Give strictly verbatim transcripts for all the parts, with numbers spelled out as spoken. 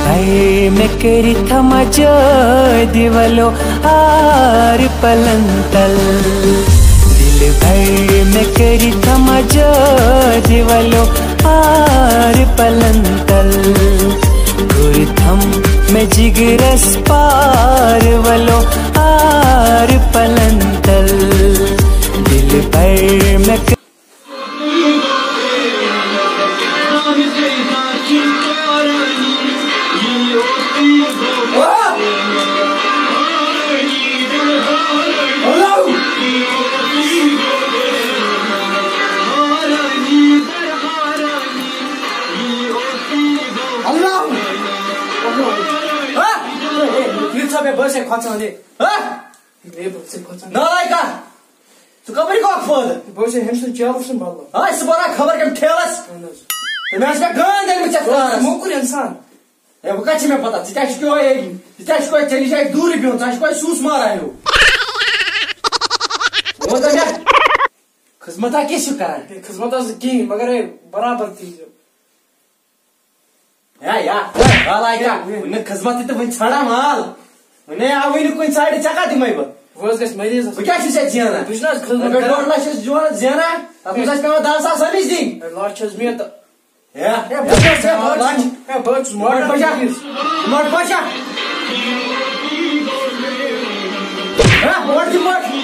بھر مےٚ کٔرِتھ مجٲدِ ولو آر پلن تل۔ دِل بھر مےٚ کٔرِتھ مجٲدِ ولو آر پلن تل۔ کوٚر تھم مےٚ جگرس پار ولو آر پلن تل۔ دِل بھر مےٚ اللہ! ہا؟ ہے، ہے، ہے، پیر صٲب، ہے، بہٕ حظ چھُسے کھۄژان، ہے۔ ہا؟ ہے، بہٕ حظ چھُسے کھۄژان۔ نالایکا! ژٕ کَپٲرۍ گوٚکھ پٲدٕ؟ بہٕ حظ چھُسے ہُمۍ سُنٛد چیلہٕ سُنٛد بدلہٕ۔ ہا، ژٕ بَرا خبر کَمہِ ٹھیلَس؟ اَہَن حظ۔ تٔمۍ آسہِ مےٚ گٲنٛد أنمٕژ ژےٚ بہٕ حظ چھُس فارَس۔ موٚکُر اِنسان۔ ہے، وۄنۍ کَتہِ چھِ مےٚ پَتہ؟ ژٕ کیٛاہ چھُکھ یِہوٚے، ژٕ کیٛاہ چھُکھ یِہوٚے، ژےٚ نِش آسہِ دوٗرِ بِہُن، ژٕ ہا چھُکھ یِہوٚے سوٗس ماران ہیوٗ۔ وۄنۍ وَن تہٕ مےٚ، خدمتا کیٛاہ چھُکھ کَران؟ ہے، خدمت حظ نہٕ کِہیٖنۍ، مگر ہے، برابر تہِ ییٖزیو۔ ہے، یا، ہے، حالانکہِ ہے، ہے۔ وٕنہِ خدمت تہِ تہٕ وٕنہِ ژھانڈا مال۔ وٕنہِ آو وٕنہِ کُنہِ سایڈٕ، ژےٚ کَتھ دِمَے بہٕ؟ وۄنۍ حظ گژھِ مٔریٖضَس۔ بہٕ کیٛاہ چھُس ژےٚ زینان؟ بہٕ چھُس نہ حظ خدمت اگر کران۔ ڈۄڈ لَچھ ٲسۍ دِوان زینان، تَتھ منٛز آسہِ پٮ۪وان دَہ ساس أمِس دِنۍ۔ ہے، لَچھ حظ مےٚ تہٕ۔ ہے، ہے، بہٕ چھُس، ہے، بہٕ حظ چھُس، لَچھ۔ ہے، بہٕ حظ چھُس ماڈل ماڈل۔ پلیٖز۔ ماڈل پَچا۔ ہے، ماڈل تہِ ماڈل۔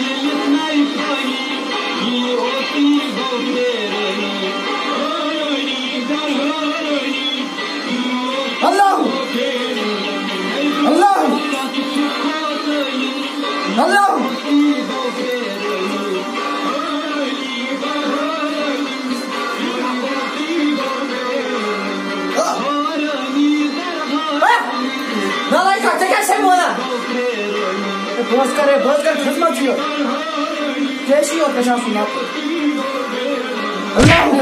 اللہ! اللہ! اللہ! نالایکا، ژےٚ کیٛاہ چھےٚ وَنان؟ ہے، بہٕ حظ کَرٕ، بہٕ حظ کَرٕ خدمت یہِ۔ کیٛاہ چھِ یورٕ گژھان سُہ نَفر؟ اللہ!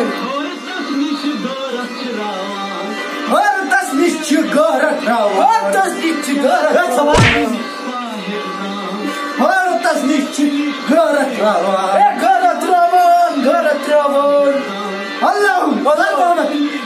ہر تس نِش چھِ غٲرت تراوان۔ ہر تس نِش چھِ غٲرت۔ ہے، ژٕ وَن۔ ہر تس نِش چھِ غٲرت تراوان۔ ہے، غٲرت تراوان، غٲرت تراوان۔ اللہ، اللہ محمد۔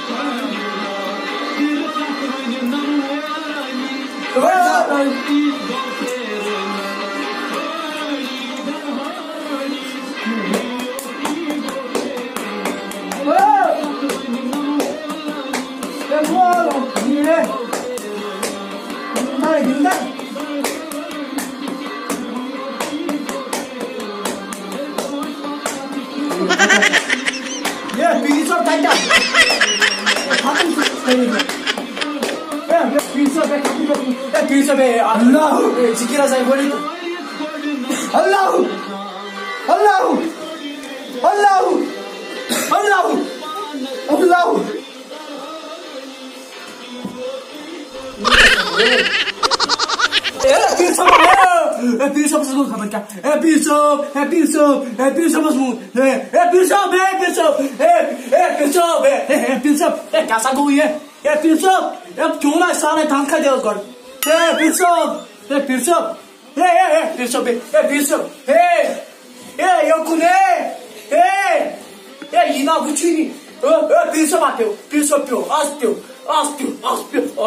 ہے، پیٖر صٲب، تَتہِ کیٛاہ؟ ختم چھُ کٔرِتھ۔ ہے، ہے، پیٖر صٲب، ہے، ختم کٔرِتھ۔ ہے، پیٖر صٲب، ہے، اللہ۔ ہے، ذِکِر حظ آیہِ گۄڈٕے تہٕ۔ اللہ، اللہ، اللہ، اللہ، اللہ۔ اے، پیٖر صٲب، اے، اے، پیٖر صٲبَس گوٚو خبر کیٛاہ۔ اے، پیٖر صٲب، اے، پیٖر صٲب، اے، پیٖر صٲبَس گوٚو۔ اے، اے، پیٖر صٲب، اے، پیٖر صٲب، اے، اے، پیٖر صٲب، اے، اے، پیٖر صٲب، اے، کیٛاہ سا گوٚو یہِ؟ اے، پیٖر صٲب، اے، چون آسہِ سارے تنخواہ دِوان گۄڈٕ۔ اے، پیٖر صٲب، اے، پیٖر صٲب۔ ہے، ہے، ہے، پیٖر صٲب، ہے، ہے، پیٖر صٲب، ہے، ہے، یوکُن، ہے، ہے، ہے، یہِ نا وٕچھُے نہٕ۔ ہے، ہے، پیٖر صٲب، اَتھ پیوٚو، پیٖر صٲب پیوٚو، آز پیوٚو، آز پیوٚو، آز پیوٚو۔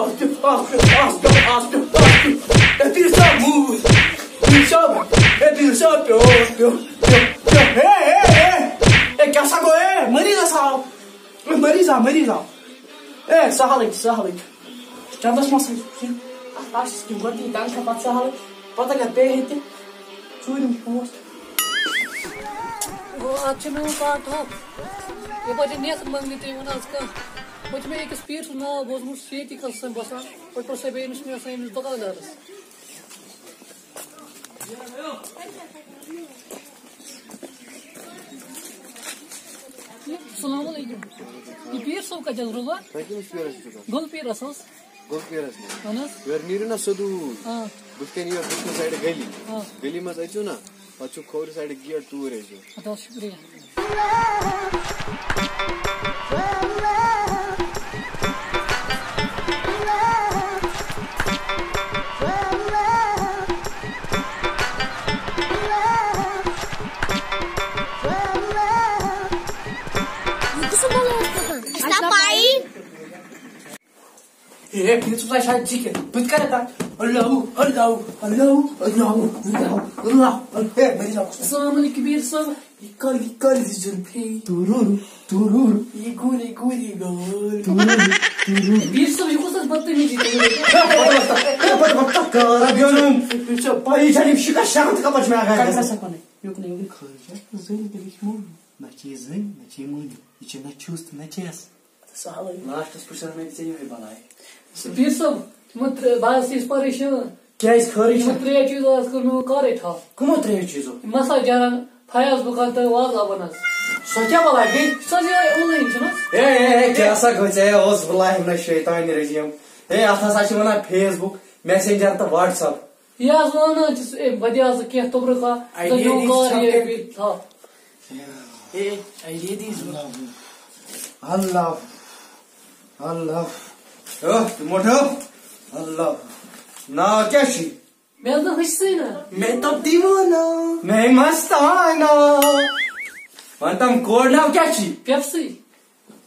ہے، پیٖر صٲب، موٗد۔ پیٖر صٲب، ہے، پیٖر صٲب، ہے، پیٖر صٲب پیوٚو، پیوٚو، پیوٚو، پیوٚو۔ ہے، ہے، ہے، ہے، کیٛاہ سا گوٚو، ہے، مٔریٖض ہسا آو۔ ہے، مٔریٖض آو، مٔریٖض آو۔ ہے، سہلٕے، سہلٕے۔ چندس ما سا چھُ؟ اتھ آسہِ کینٛہہ گۄڈٕ یہِ تنخواہ پتہٕ سہلٕے۔ پتہٕ اگر پیٚیہِ ہے تہِ، ژوٗرِم پونٛسہٕ۔ گوٚو، اتھ چھُ میون پاٹ ہُہ۔ یپٲرۍ چھِ نیتھ منٛگنہِ تہِ یِوان از کانٛہہ۔ وۄنۍ چھُ مےٚ أکِس پیٖر سُنٛد ناو بوٗزمُت، سُہ چھُ ییٚتی کھسان بسان۔ وۄنۍ پرٛژھے بہٕ أمِس، مےٚ آسان أمِس دُکاندارس۔ السلام علیکم۔ یہِ پیٖر صٲب کَتہِ حظ روزان؟ تۄہہِ کٔمِس پیٖرَس چھُو دُکان؟ گُل پیٖرَس حظ۔ گُل پیٖرَس نِش؟ اَہَن حظ۔ یورٕ نیٖرِو نا سیوٚدُے۔ آ۔ بُتھِ کَنہِ یورٕ بُتھِ کَنہِ سایڈٕ گلی۔ آ۔ گلی منٛز أژِو نا، پَتہٕ چھُو کھوورِ سایڈٕ گیٹ، توٗرۍ ٲسۍزیو۔ اَدٕ حظ، شُکریہ۔ ہے، پھر ژٕ وٕچھ اَتھ ذِکِر۔ بہٕ تہِ کَرٕ تَتھ۔ اللہ، اللہ، اللہ، اللہ، اللہ، اللہ، اللہ۔ ہے، مےٚ دِ سا۔ السلام علیکم پیٖر صٲب۔ یہِ کَر، یہِ کَر زِ زُلفی؟ تُروٗر، تُروٗر۔ یہِ گوٗر، یہِ گوٗر، یہِ گوٗر۔ تُروٗر، تُروٗر۔ پیٖر صٲب، یہِ کُس حظ بدتمیٖزی کوٚر؟ ہے، پَتہٕ وَتھ، ہے، پَتہٕ وَتھ، کار بیٚہنُن۔ پیٖر صٲب، پَیی چھَنہٕ، یہِ شِکَس شانت کَپٲرۍ چھِ مےٚ آخر کَر گژھان؟ سا پَنٕنۍ، یُکُن، یُکُن۔ خٲر چھا؟ زٔنۍ تہِ گٔژھۍ مٔنٛڈۍ۔ نہ چھِ یہِ زٔنۍ، نہ چھِ یہِ مٔنٛڈۍ۔ یہِ چھِ نہ چھُس تہٕ نہ چھَس۔ سہلٕے۔ لاسٹَس پُشراو مےٚ ژےٚ یِہوٚے بَلاے۔ سُہ پیٖر صٲب، یِمَن ترٛے-، بہٕ حظ چھُس پریشان۔ کیٛازِ خٲرٕے چھا؟ یِمَن ترٛیٚیو چیٖزو حظ کٔر مےٚ کارٕے ٹھپ۔ کٕمو ترٛیٚیو چیٖزو؟ مسا جان، فیاض بُکان تہٕ وازٕ لَبَن حظ۔ سۄ کیٛاہ بَلاے گٔے؟ سۄ حظ یِہوٚے online چھُنہٕ حظ؟ ہے، ہے، ہے، کیٛاہ سا گوٚو ژےٚ؟ اعوذ باللہ من الشیطان الرجیم۔ ہے، اَتھ ہسا چھِ وَنان Facebook، Messenger تہٕ WhatsApp۔ یہِ حظ وَنان چھُس، اے، بہٕ دِ حظ کینٛہہ توٚبرٕ کانٛہہ، idea دَپیو دِیٖزِ کار ژھۄپہٕ یہِ کٔرِتھ۔ بیٚیہِ تھاو۔ A, idea دِیٖزِ۔ اللہ، اللہ۔ ٲہ، تِمو تھٲو۔ اللہ۔ ناو کیٛاہ چھُے؟ مےٚ حظ دوٚپ، ہُہ چھُ سُے نا۔ میں تو دیوانہ۔ میں مستانہ۔ وَن تَم کورِ ناو کیٛاہ چھُے؟ پیپسی۔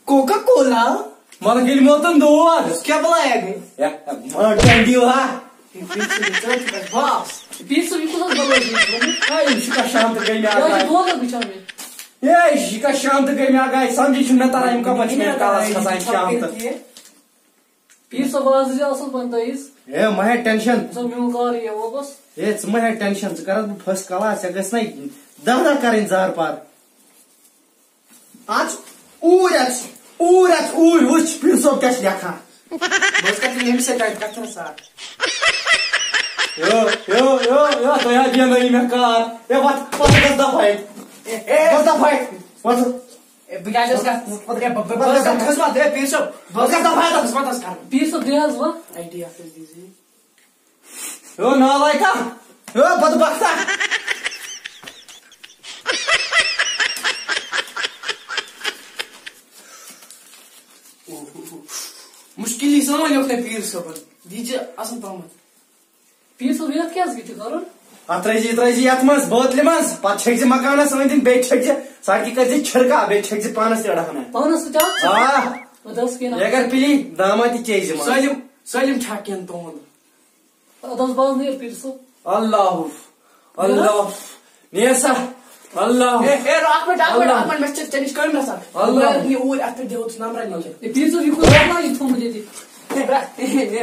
Coca Cola. مطلب ییٚلہِ موتَن دود۔ کیٛاہ بَلایا گٔے؟ یا، مطلب ٹنڈی ہا۔ پیٖر صٲب، یہِ ژٕ چھُکھ اَسہِ باس۔ پیٖر صٲب، یہِ کُس حظ بَلایا چھُ تھوٚومُت؟ ہے، یِم چھِ کَشان تہٕ گٔے مےٚ یہِ حظ چھِ اَکھ۔ دۄد حظ وٕچھان مےٚ۔ ہے، یہِ چھِ کَشان تہٕ گٔے مےٚ اَکھ۔ سَمجھی چھُنہٕ مےٚ تَران، یِم کَپٲرۍ چھِ مےٚ کَلَس کھَسان شامہٕ تہٕ۔ پیٖر صٲب، آز ٲسۍ زِ اَصٕل پٲٹھۍ دٔیِس۔ ہے، مہ ہےٚ ٹٮ۪نشَن۔ ژٕ میون کار یہِ واپَس۔ ہے، ژٕ مہ ہےٚ ٹٮ۪نشَن، ژٕ کَرَتھ بہٕ first class، ژےٚ گژھِ نَے دَہ دَہ کَرٕنۍ زارٕ پار۔ اَژ اوٗرۍ، اَژ اوٗرۍ، اَژ اوٗرۍ، وٕچھ، پیٖر صٲب کیٛاہ چھِ لیکھان۔ بہٕ حظ کَرٕ تیٚلہِ ییٚمِس سۭتۍ تۄہہِ کَتھٕ رَژھا۔ یو، یو، یو، یو، تۄہہِ ہا دِنٲیِو مےٚ کار۔ ہے، وَتھ، وَتھ، گژھ دَفعہ ییٚتہِ۔ اے، اے۔ گژھ دَفعہ ییٚتہِ۔ وَتھ۔ اے، بہٕ کیٛازِ حظ کَتھ؟ اے، بہٕ، بہٕ، بہٕ حظ کَتھ خٔزمَت، اے، پیٖر صٲب، بہٕ حظ کَتھ دَفعہ ییٚتہِ۔ خٔزمَت حظ کَرٕ۔ پیٖر صٲب، دِ حظ وَتھ۔ آی ڈی اَکھ حظ دیٖزِ۔ ہیو نالایکا، ہیو بدبختا۔ مُشکِلی سان لیوٚکھ مےٚ پیٖر صٲبَن۔ دیٖزِ اَصٕل پَہمَتھ۔ پیٖر صٲب، یَتھ کیٛاہ حظ چھُ کَرُن؟ اَتھ ترٛٲوزِ، یہِ ترٛٲوزِ یَتھ منٛز، بٲتلہِ منٛز۔ پَتہٕ چھٔکزِ مَکانَس أنٛدۍ أنٛدۍ، بیٚیہِ چھٔکزِ سڑکہِ، کٔرزِ چھِرکا، بیٚیہِ چھٔکزِ پانَس تہِ أڑہَن۔ پانَس سۭتۍ حظ؟ آ۔ اَدٕ حظ کینٛہہ نہ۔ یہِ اگر پِلی، داماد تہِ چیٚیہِ زِ منٛز۔ سٲلِم، سٲلِم چھا کینٛہہ تُہُنٛد؟ اَدٕ حظ، بہٕ حظ نیرٕ پیٖر صٲب۔ اللہ، اللہ، نیر سا، اللہ۔ اے، اے، اَکھ مِنٹ، اَکھ مِنٹ، اللہ۔ اَکھ مِنٹ، مےٚ چھِ ژےٚ نِش کٲم رَژھا۔ اللہ۔ بہٕ نیرٕ اوٗرۍ، اَتھ پٮ۪ٹھ دِمو ژٕ نمبر نِکہِ۔ اے، پیٖر صٲب، یہِ کوٗتاہ لاگہِ تھوٚمُت ییٚتہِ؟ اے، اے، اے،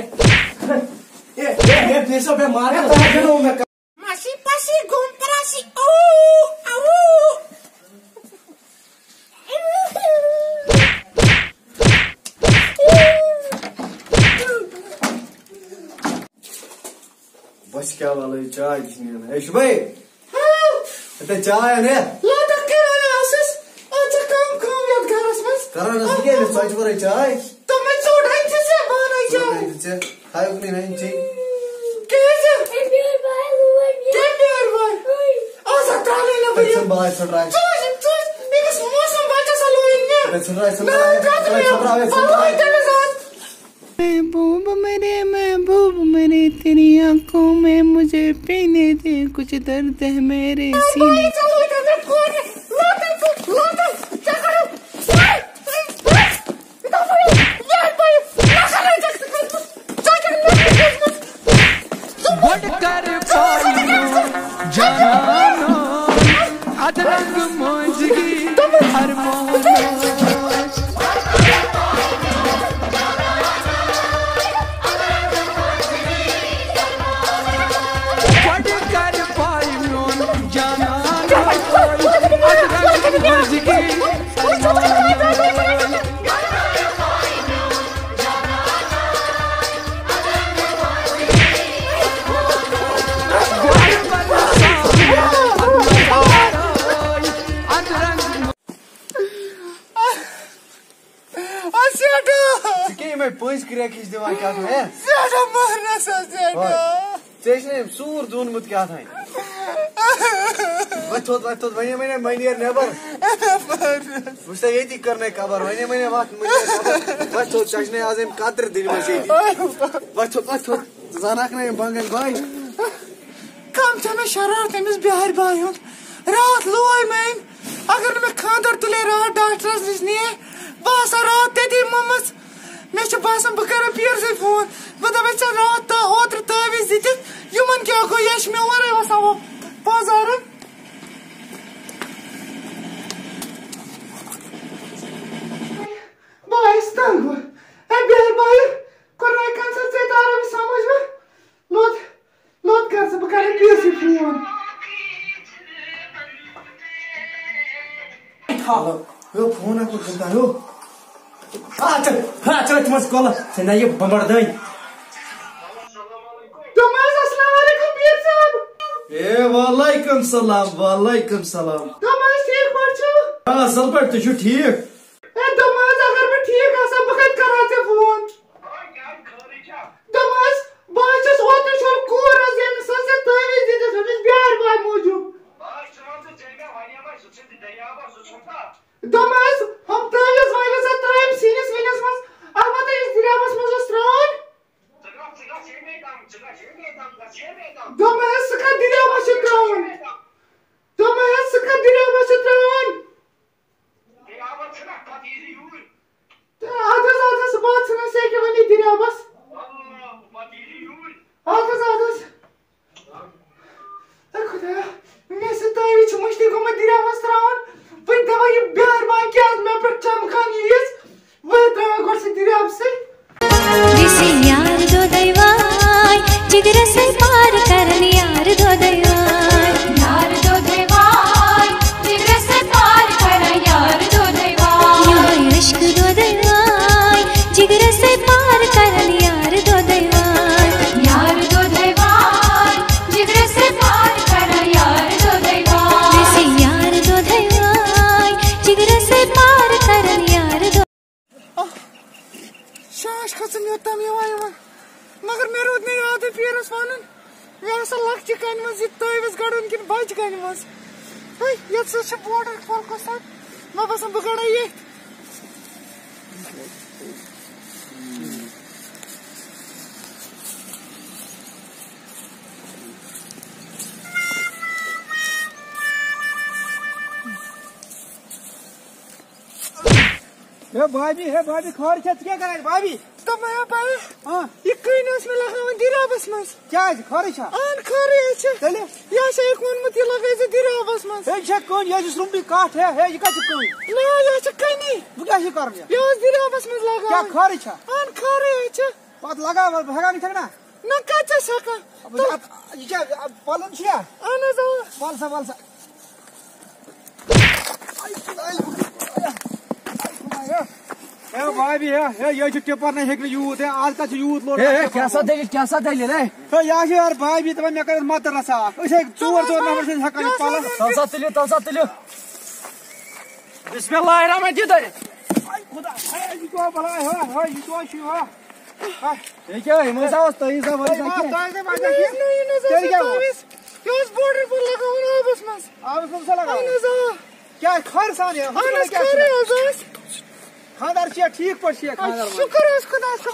اے، اے، پیٖر صٲب، مےٚ مار۔ اے، تۄہہِ دِنو مےٚ۔ ماسی پاسی گُم پراسی، او، او۔ بس کیٛاہ وَلہٕ، چاے تہِ چھِ نِوان۔ ہے شُبے، ہاں۔ ہتے چاے اَن ہے۔ لوٹَن کَران اوسُس، آز چھِ کٲم، کٲم یَتھ گَرَس منٛز۔ کَران ٲسٕس کیٛازِ، ژۄچہِ وَرٲے چاے؟ تِمَے ژوٚٹ أنۍ تھِ ژےٚ، بہٕ اَنَے چاے۔ ژوٚٹ أنۍ دِ ژےٚ، تھایُک نہٕ وۄنۍ چیٚنۍ۔ کیٛازِ؟ کَمہِ بیٛٲرۍ وَرٲے؟ آز ہا ترٛاونے نہٕ بہٕ یہِ۔ ژٕ چھَکھ بَلاے ژھٕٹراے۔ ژٕ وٕچھ، ژٕ وٕچھ، أمِس موسم بَچَس ہا لوٚگ نہٕ۔ ژٕ ژھٕٹراے، ژٕ نہ، ژھٕٹراے، کَتھ ژٕ ژھٕٹراے، بیٛٲرۍ؟ ژٕ ژھٕٹراے۔ پَلوٕے تٔمِس آز۔ محبوب میرے، محبوب میرے، تیری آنکھوں میں مجھے پینےدے، کچھ درد ہے میرے سینے۔ گۄڈٕ کر پایہِ میون جانان، ادرنگ مٲنزگی ارمان۔ گۄڈٕ کر پایہِ میون جانان، ادرنگ مٲنزگی ارمان۔ آ، سیٹھا! ژٕ کیٛاہ یِمَے پٔنٛزۍ کرٛٮ۪کھ ہِش دِوان کیٛاہ تام، ہے؟ سیٹھا مَرنَس حظ، سیٹھا! ژےٚ چھُنہ أمۍ سوٗر زونمُت کیٛاہ تام؟ وۄتھ تھوٚد، وۄتھ تھوٚد، وۄنۍ، وۄنۍ، وۄنۍ نیر نٮ۪بر۔ وٕچھ سا، ییٚتی کٔرنَے قبر، وۄنۍ، وۄنۍ، وۄتھ، وۄنۍ نیر نٮ۪بر۔ وۄتھ تھوٚد، ژےٚ چھُنہ آز أمۍ کترِ دِنمٕژ ییٚتی۔ وۄتھ تھوٚد، وۄتھ تھوٚد، زانکھ نہ یِم بنگلۍ بھاے۔ کم چھنہٕ شرارت أمِس بِہارِ بایہِ ہُنٛد۔ راتھ لوے مےٚ أمۍ۔ اگر نہٕ مےٚ خانٛدر تُلے راتھ ڈاکٹرس نِش نِیے، بہٕ آسہٕ ہا راتھ تٔتی مٔمٕژ۔ مےٚ چھُ باسان بہٕ کرٕ پیٖرسٕے فون۔ اے بیٚہہ بایہِ، قرآن کَن سا ژےٚ تارا مےٚ سمجھ وۄنۍ؟ لوٚت، لوٚت کر ژٕ، بہٕ کرے پیٖسٕے فون۔ ہیو فون اکھ بہٕ کرٕ ہیو۔ ہا ژٕ، ہا ژٕ أتھۍ منٛز کۄلہٕ، ژےٚ نہ یہِ بمبر دٲنۍ۔ دوٚپمَس، السلام علیکم پیٖر صٲب۔ اے وعلیکم سلام، وعلیکم سلام۔ دوٚپمَس، ٹھیٖک پٲٹھۍ چھِو؟ آ، اصل پٲٹھۍ، تُہۍ چھِو ٹھیٖک؟ اے دوٚپمَس، اگر بہٕ ٹھیٖک آسہٕ ہا، بہٕ کَتہِ کَرٕ ہا ژےٚ فون؟ دوٚپمَس، بہٕ حظ چھَس اوترٕ چھوٚل کوٗر حظ، ییٚمِس حظ ژےٚ تعویٖذ دِتُس، أمِس بیٛارِ بایہِ موٗجوٗب۔ دوٚپمَس، ہُم تعویٖذ وٲوِتھ سا ترٛٲوِم سِنِس وِنِس منٛز، البتہ یُس دٔریاوَس منٛز اوس ترٛاوُن۔ دوٚپمَس، سُہ کَتھ دٔریاوَس چھُ ترٛاوُن؟ دوٚپمَس، سُہ کَتھ دٔریاوَس چھُ ترٛاوُن؟ تہٕ اَدٕ حظ، اَدٕ حظ، بہٕ حظ ژھٕنَس ییٚکیٛاہ وۄنۍ یہِ دٔریاوَس۔ اَدٕ حظ، اَدٕ حظ۔ اے خۄدایا، مےٚ سۭتۍ تٲویٖز چھُ مٔشتٕے گوٚمُت دٔریاوَس ترٛاوُن۔ بہٕ تہِ دَپان، یہِ بیٛارِ ما کیٛاہ مےٚ پٮ۪ٹھ چَمکان ییٖژ؟ وۄنۍ ترٛاوان گۄڈٕ سُہ دٔریاو سۭتۍ۔ ویسے یار دودے واے، جگرس پار کرن یار دودے واے۔ یار دودے واے، جگرس پار کرن یار دودے واے۔ یہوے عشق دودے واے، جگرس پار کرن یار دودے واے۔ یار دودے واے، جگرس پار کرن یار دودے واے۔ ویسے یار دودے واے، جگرس پار کرن یار دودے۔ آہ، شاش کھژٕم یوٚتام یِوان یِوان۔ مگر مےٚ روٗد نہٕ یادٕے پیٖرَس وَنُن۔ مےٚ اوس سا لۄکچہِ کَنہِ منٛز یہِ تٲویٖز گَڑُن کِنہٕ بَجہِ کَنہِ منٛز؟ ہے، یَتھ سۭتۍ چھِ border کھول کُس تام۔ مےٚ باسان، بہٕ گَڑَے ییٚتھۍ۔ ہے بابی، ہے بابی، خٲر چھا؟ ژٕ کیٛاہ کران، بابی؟ دوٚپمَے ہا بھائی، ہاں۔ یہِ کٔنۍ ٲس مےٚ لگاوٕنۍ دٔریاوَس منٛز۔ کیٛازِ؟ خٲرٕے چھا؟ اہن، خٲرٕے حظ چھِ۔ تیٚلہِ؟ یہِ ہسا چھُکھ ووٚنمُت، یہِ لگٲے زِ دٔریاوَس منٛز۔ ہے، یہِ چھےٚ کٔنۍ، یہِ حظ چھُس رُمبی کَٹھ، ہے، ہے، یہِ کَتہِ چھِ کٔنۍ؟ نہ، یہِ حظ چھِ کَنی۔ بہٕ کیٛاہ چھُس کَرُن یہِ؟ یہِ اوس دٔریاوَس منٛز لگاوٕنۍ۔ کیٛاہ خٲرٕے چھا؟ اہن، خٲرٕے حظ چھِ۔ پَتہٕ لگاو، بہٕ ہٮ۪کان یِتھَے کَنۍ نا؟ نہ، کَتہِ چھَس ہٮ۪کان؟ بہٕ چھُس اَتھ، یہِ کیٛاہ، اَتھ پَلُن چھُ یا؟ اہن حظ، اَوا۔ وَل سا، وَل سا۔ ہے بابی، ہے، ہے، یہِ چھُ ٹِپر نہ ہیٚکہِ نہٕ یوٗت، ہے، آز کَتھ چھُ یوٗت لوڈ ہے، ہے، کَتھ کیٛاہ سا ٹِپر؟ دٔلیٖل، کیٛاہ سا دٔلیٖل، ہے؟ ہے، یہِ ہا چھُ یارٕ بابی دَپان، مےٚ کَرٮ۪س مَتہٕ رَژھا اَکھ۔ أسۍ ہے ژور، ژور نفر چھِ أسۍ ہٮ۪کان یہِ پَلَس۔ تَل سا تُلِو، تَل سا تُلِو۔ بسم اللہ الرحمن الرحیم، دِیِو دٲرِتھ۔ ہے خۄدا، ہے، یہِ کیٛاہ بَلاے، ہے، ہے، یہِ کیٛاہ چھُ، ہے؟ ہے۔ یہِ کیٛاہ، یِم ہسا اوس تۄہہِ سا وَنان ہے، آ، کیٛاہ؟ تۄہہِ تہِ وَنان تۄہہِ کیٛاہ؟ نہ، یہِ نہ حظ تیٚلہِ اوس کیٛاہ؟ تٲویٖز۔ یہِ اوس border پر لگاوُن آبس منٛز۔ آبس منٛز چھا لگاوُن؟ اہن حظ، آ۔ کیٛاہ خٲر سان یہِ؟ اہن حظ، کیٛاہ خٲرٕے حظ اوس۔ خانٛدار چھُیا ٹھیٖک پٲٹھۍ چھُیا خانٛدار وانٛدار؟ شُکر حظ خۄدایَس کُن،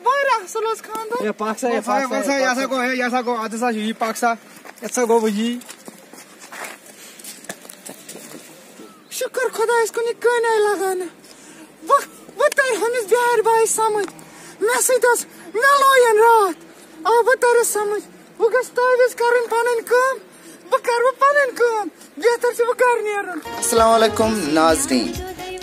واریاہ اَصٕل حظ خانٛدار۔ ہے، پَکھ سا، ہے، وَل سا، پَکھ سا، وَل سا، یہِ ہسا پَکھ سا۔ گوٚو، ہے، یہِ ہسا گوٚو، اَدٕ ہسا چھُ یی، پَکھ سا۔ یَتھ سا گوٚو وۄنۍ یی۔ شُکر خۄدایَس کُن، یہِ کٔنۍ آیہِ لگاونہٕ۔ وۄنۍ، وۄنۍ تَرِ ہُمِس بیٛارِ بایہِ سمجھ۔ مےٚ سۭتۍ ٲس، مےٚ لویَن راتھ۔ آ، وۄنۍ تَرٮ۪س سمجھ۔ وۄنۍ گژھِ تٲویٖز کَرٕنۍ پَنٕنۍ کٲم۔ بہٕ کَرٕ وۄنۍ پَنٕنۍ کٲم۔ بہتر چھُ وۄنۍ گَرٕ نیرُن۔ السلام علیکم ناظرین،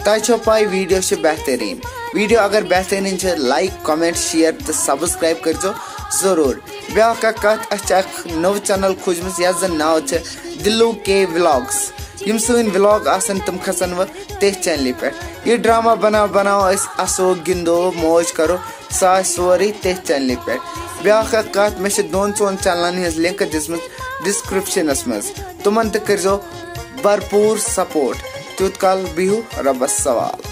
تۄہہِ چھو پاے ویڈیو چھِ بہترین۔ ویڈیو اگر بہترین چھِ، لایک، کمنٹ، شیئر تہٕ سبسکرائب کٔرزیو ضرور۔ بیاکھ اکھ کتھ، اسہِ چھِ اکھ نٔو چینل کھوٗجمٕژ یتھ زن ناو چھِ دلو کے ولاگز۔ یِم سٲنۍ ولاگ آسن تِم کھسن وۄنۍ تٔتھۍ چینلہِ پٮ۪ٹھ۔ یہِ ڈرامہ بناو بناو أسۍ اسو گِندو موج کرو، سُہ آسہِ سورُے تٔتھۍ چینلہِ پٮ۪ٹھ۔ بیاکھ اکھ کتھ، مےٚ چھِ دۄن ژۄن چینلن ہٕنٛز لنک دِژمٕژ ڈسکرپشنس منٛز، تِمن تہِ کٔرزیو بھرپوٗر سپورٹ۔ تیوٗت کال بِہِو رۄبس سوال۔